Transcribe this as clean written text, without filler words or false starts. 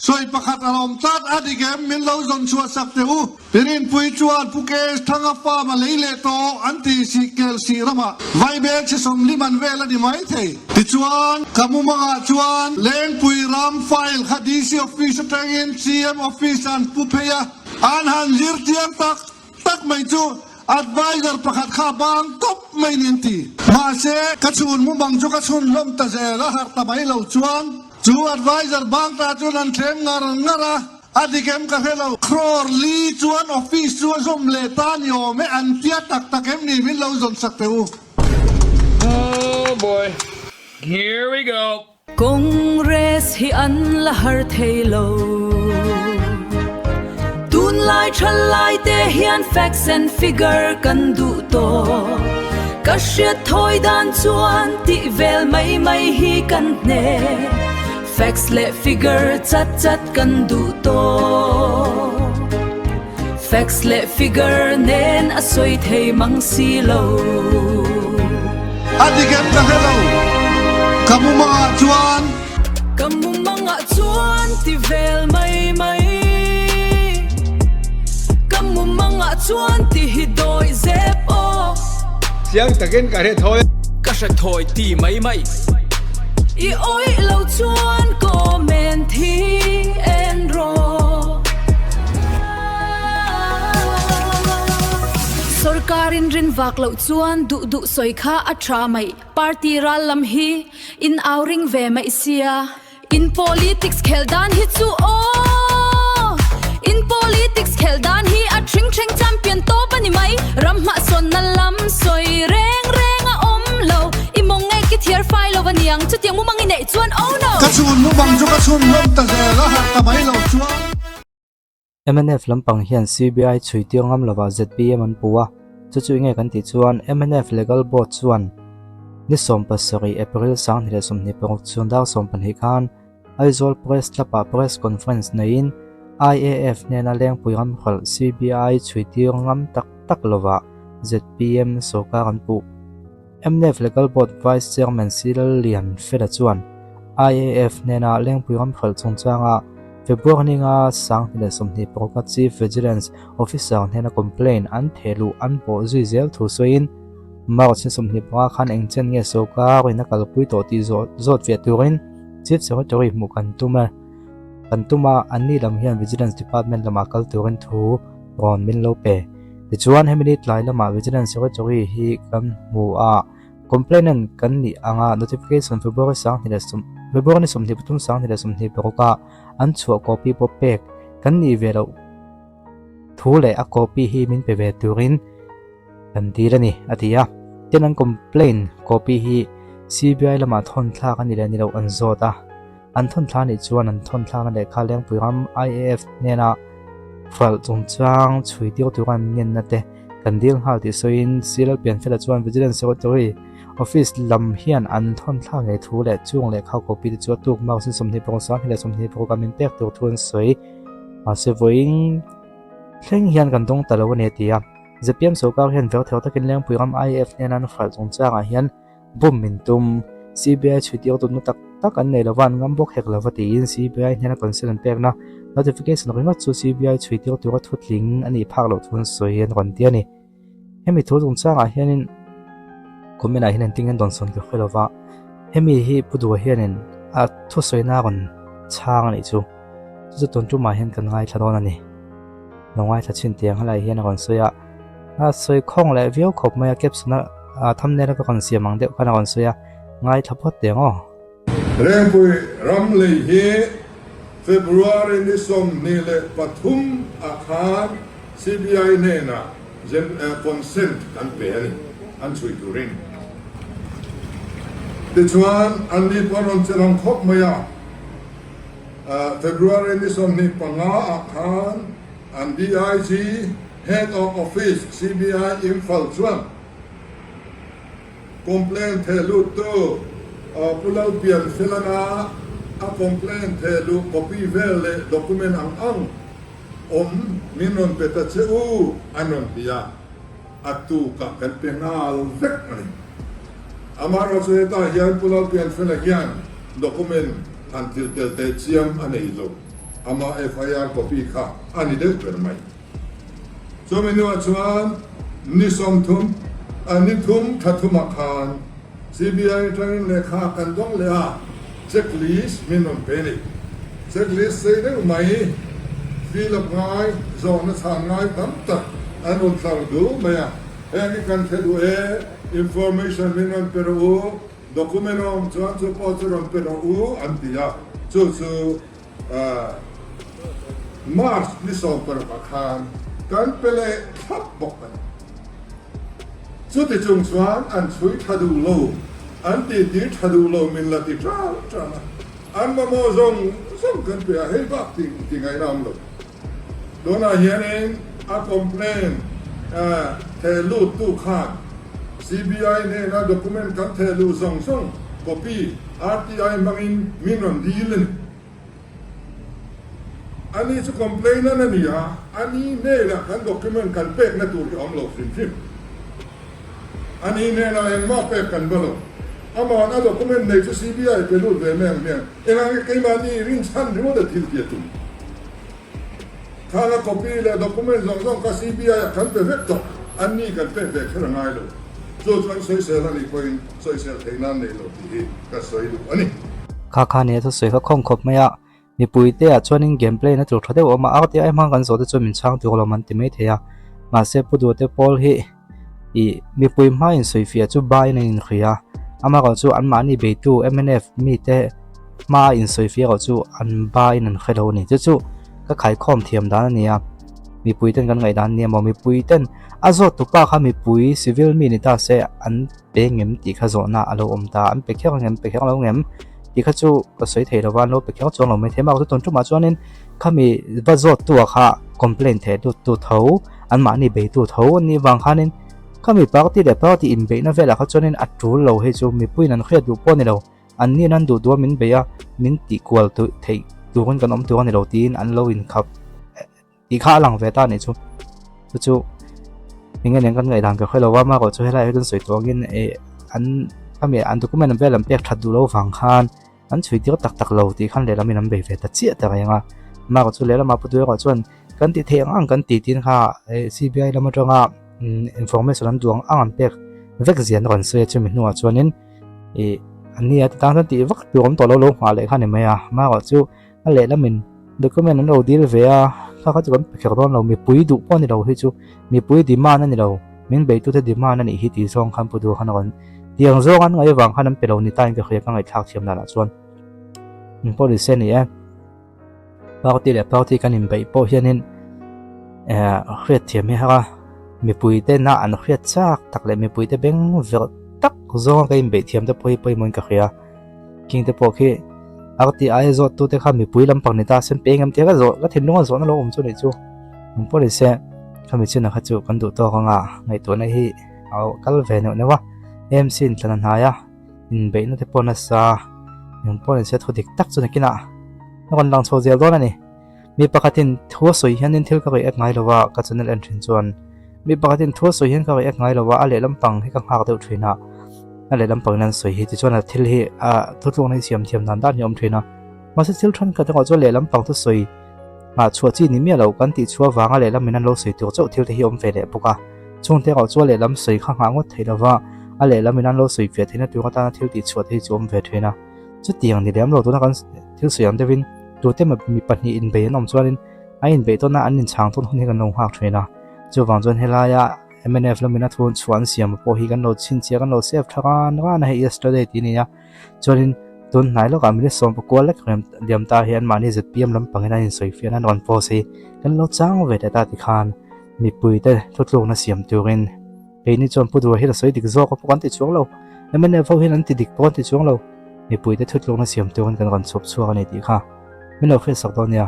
Sawi pakhat a awm tlat a dik em? Min lo zawn chhuah sak teh u. Pirinpui chuan Pu KS Thanga farm a lei leh tawh an ti sih kel sih ramah vaibel chhe sawmhlim an vel a ni mai thei. Tichuan, ka mumangah chuan Lengpui ram file kha DC office atangin CM office an pu phei a, an han zir chiang tak tak mai chu adviser pakhat kha bang tawp mai niin ti. Mahse, ka chhun mumang chu ka chhun hlawm ta zel a harh ta mai lo chuan chu adviser bang ta chuan an thlem ngar ngar a, a dik em ka hre lo. Crore li chuan office chu a zawm leh ta ni awm e, an tia tak tak em ni min lo zawn sak teh u. Oh boy, here we go. Congress hi an la har thei lo. Tunlai thalai te hian facts and figure kan duh tawh. Ka hriat thawi dan chuan tih vel mai mai hi kan hne. Facts leh figure chat chat kan duh tawh. Facts leh figure nen a sawi thei mang si lo. A dik em ka hre lo. Ka mumangah chuan. Ka mumangah chuan ti vel mai mai. Ka mumangah chuan ti hi dawi zep aw. Chiang takin ka hre thawi. Ka hre thawi ti mai mai. I awih lo chuan comment hi en rawh. Sorkar in rin vak loh chuan duh duh sawi kha a tha mai. Party ral lam hi in au ring ve mai sia. In politics khel dan hi chu aw. In politics khel dan hi a thring thleng champion tawp a ni mai. Ram hmahsawnna lam sawi reng reng a awm lo. I mawng nge ki thiar fai lo aniang chutiang mumang i neih chuan oh no! Ka chhun mumang chu ka chhun hlawm ta zel a harh ta mai lo chuan. Mnf lampang hian CBI chhui tir ngam lovah zpm an pu a, chu chu enge kan tih chuan mnf Legal Board chuan ni 17 April 2026 chhun dar 12 khan Aizawl Press Club-ah Press Conference neiin IAF hnena Lengpui ramhralh CBI chhui tir ngam tak tak lovah zpm sorkar an puh. Mnf Legal Board Vice Chairman Silal Lian Fela chuan IAF hnena Lengpui ramhralh chungchanga February ninga 2026 a Chief Vigilance Officer hnena complaint an thehluh an pawh zui zel thu sawiin March ni 25 khan engchen nge sorkar in a kalpui tawh tih zawt fiah turin Chief Secretary hmuh kan tum a kan tum a, anni lam hian Vigilance Department lamah kal turin thu rawn min lo pe. Tichuan hemi ni tlai lamah Vigilance Secretary hi kan hmu a, complainant kan nih anga notification February 20 February ni 23 2026 ah an chhuah copy pawh pek kan nih ve loh thu leh a copy hi min pe ve turin kan dil a ni a ti a. Tin an complaint copy hi CBI lamah thawn thlak a ni leh ni loh an zawt a. An thawn thla nih chuan an thawn thlakna lehkha Lengpui ram IAF hnena hralh chungchang chhui tir tura an ngenna te kan dil nghal tih sawiin Cyril Pianfela chuan Vigilance Secretary Office lam hian an thawn thlak ngei thu leh chung lehkha copy te chu a tuk marks 26 26 a min pek tur thu an sawi. Mahse vawiin thleng hian kan dawng ta lo a ni a ti a. Zpm sorkar hian vertheu takin Lengpui ram IAF hnena an hralh chungchangah hian Bum min tum. CBI chhui tir tumna tak tak an nei lova, an ngam bawk hek lova tiin CBI hnena consent an pekna notification ringawt chu CBI chhui tir tura thutling a nih phak loh thu an sawi an rawn ti a ni. Hemi thu chungchangah hianin comment ah hian engtin nge dawnsawn ka hre lova, hemi hi Pu Dua hianin a thusawina a rawn chhang a nih chu. Chu chu tun tumah hian kan ngaithla dawn a ni. Lo ngaithla chhin tiang helai hian a rawn sawi a. A sawi khawng leh viau khawp mai a caption a thumbnail a ka rawn siam ang deuh khan a rawn sawi a ngaithla phawt teh ang aw. Lengpui ram lei hi February ni 23 ah khan CBI hnenah consent kan pe a ni, an chhui turin. Tichuan an ni pawh an rawn che rang khawp mai a, February ni 25 ah khan an DIG, Head of Office, CBI Imphal chuan complaint thehlut tu Pu Lalpian Felana a complaint thehluh copy vel leh document ang ang awm min rawn pe ta che u an rawn ti a, a tukah kan pe nghal vek a ni. Amaherawhchu hetah hian Pu Lalpian Fela hian document han thil tel teh chiam a nei lo. Ama FIR copy kha a ni deuh ber mai. Chumi hnuah chuan ni 30, ni thum tha thumah khan CBI atangin lehkha kan dawng leh a, check list min rawn pe a ni. Check list sei deuh mai, fill up ngai, zawhna chhan ngai tam tak an rawn tlar duh mai a. Heng hi kan hre duh e, information min rawn pe rawh u, document a awm chuan chu pawh chu rawn pe rawh u an ti a, chu chu March ni 16 ah khan kan pe leh thlap bawk a ni. Chuti chung chuan an chhui tha duh lo, an titi tha duh lo min la ti ṭang ṭang a, an mamawh zawng zawng kan pe a, hei bak ti ti ngaihna awm lo. Tunah hianin a complaint theh lut tu khan CBI hnena document kan theh luh zawng zawng copy RTI hmangin min rawn dil a ni. Ani chu complainant a ni a, ani hnenah kan document kan pekna tur hi a awm lo hrim hrim. Ani hnenah engmah pek kan va lo. Ama'n a document nei chu CBI pe lut ve mai ang hmiang. Engah nge keimahni rinchhan ringawt a thil ti a tum? Khang a copy leh document zawng zawng kha CBI ah kan pe vek tawh. Anni kan pek ve kher a ngai lo. Chu chuan sawisel a nih pawhin sawisel theih nan nei lo tih hi ka sawi duh a ni. Kha kha nia thusawi kha khawng khawp mai a. Mipuite ah chuanin game play na tur tha deuh a awm a, RTI hmang kan zawh te chuan min chhang tur alawm an ti mai thei a. Mahse Pu Duhte pawl hi ih mipui hma insawifiah chu bain an inhria a, amaherawh chu anmahni beitu mnf mite hma insawifiah erawh chu an bain an hre lo a ni. Chu chu ka khaikhawm thiam dan a ni a, mipui ten kan ngaihdan a ni emaw mipui ten a zawt tupa kha mipui civil mi ni ta se an pe ngem tih kha zawhna a lo awm ta, an pe kher angem pe kher lo ngem tih kha chu ka sawi thei lova an lo pe kher chuang lo mai thei a, mahse tun tumah chuanin khami va zawt tu ah kha complaint theh lut tu tho anmahni beitu tho an nih vang khanin khami party leh party inbeihna velah kha chuanin a tul lo hei chu mipuiin an hriat duh pawh a ni lo an nin an duh duh a min bei a min tih kual theih turin kan awm tur a ni lo tiin an lo inkhap Tih kha a lang ve ta a nih chu. Chu chu eng nge kan ngaihdan ka hre lo a, amaherawh chu helai ah hian sawi tawh angin eh an khami an document vel an pek that duh loh vang khan an chhui tir tak tak lo tih khan lehlam in an bei ve ta chiah ta reng a. Amaherawh chu lehlamah Pu Duhawk chuan kan tih theih ang ang kan tih tin kha eh CBI lam atanga information an duh ang ang an pek vek zian a rawn sawi a chumi hnuah chuanin ih an ni a ti tan chuan tih vak tur awm tawh lo lo nghah leh kha a ni mai a. Amaherawh chu A lehlamin document an lo dil ve a, kha kha chu kan pe kher dawn lo, mipui duh pawh a ni lo hi chu, mipui demand a ni lo, min beitute demand a nih hi tih zawng khan Pu Duha khan a rawn tiang zawng an ngaih avang khan an pe lo ni tain ka hria ka ngaihthlak thiam danah chuan in pawh ni se ni e. Party leh party kan inbeih pawh hianin eh hriat thiam hi har a, mipui tena an hriat chak tak leh mipui te beng verh tak zawnga ka inbeih thiam te pawh hi pawimawhin ka hria. King te pawh khi RTI a zawt tu te kha mipui lampang ni ta sen peng em tia ka zawh ka thinlung a zawhna lo awm chu nih chu eng pawh ni se khami chin a kha chu kan duh tawk anga ngaihtuahna hi a kal ve neuh neuh a AMC in thlan a hnai a inbeihna te pawh nasa eng pawh ni se thu dik tak chu nakinah a rawn lang chho zel dawn a ni. Mi pakhatin thu a sawi hianin thil ka react ngai lo a, ka channel en thin chuan mi pakhatin thu a sawi hian ka react ngai lo a, a lehlam pang hi ka nghak deuh thin a, a lehlam pangin an sawi hi tichuan a thil hi a thuthlukna hi siam thiam dan dan hi a awm thin a, mahse thil thenkhat erawh chuan lehlam pang thusawi nghah chhuah chi ni miah lo kan tih chhuah avanga lehlam in an lo sawi tur chauh thil te hi a awm ve leh bawk a, chungte erawh chuan lehlam sawi kha nghah ngawt theih lova a lehlam in an lo sawi fiah theihna tur atana thil tih chhuah te hi chu a awm ve thin a. Chutiang ni lem lo tuna kan thil sawi ang deuhin tute mi pahnih inbei an awm chuanin a inbeih tawn a an inchhang tawn hun hi kan lo nghak thin a. Chuvang chuan helaia mnf lamin a thu chhuah an siam pawh hi kan lo chhinchhiah kan lo save tha ran ran a hei yesterday tih a ni a. Chuanin tun hnai lawkah minute 14 lek rem liam ta hian mahni zpm lampangin an insawi fiahna an rawn post hi kan lo chang ve leh ta tikhan mipuite thutlukna siam turin Keini chuan Pu Dua hian a sawi dik zawk a pawh kan ti chuang lo. MNF ho hian an ti dik pawh an ti chuang lo. Mipuite thutlukna siam turin kan rawn chhuak chhuak a ni tih kha min lo hriatsak dawn nia.